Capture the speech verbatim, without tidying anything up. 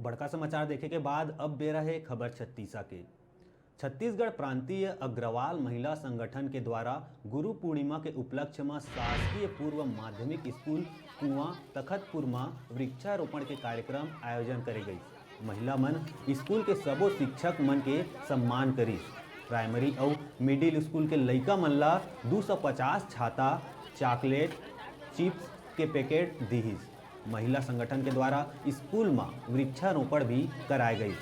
बड़का समाचार देखे के बाद अब बेरा हे खबर छत्तीसा के। छत्तीसगढ़ प्रांतीय अग्रवाल महिला संगठन के द्वारा गुरु पूर्णिमा के उपलक्ष्य म शासकीय पूर्व माध्यमिक स्कूल कुआं तखतपुर म वृक्षारोपण के कार्यक्रम आयोजन करे गइस। महिला मन स्कूल के सबो शिक्षक मन के सम्मान करिस। प्राइमरी अउ मिडिल स्कूल के लइका मन ला दू सौ पचास छाता, चॉकलेट, चिप्स के पैकेट दिहिस। महिला संगठन के द्वारा स्कूल म वृक्षारोपण भी कराए गइस।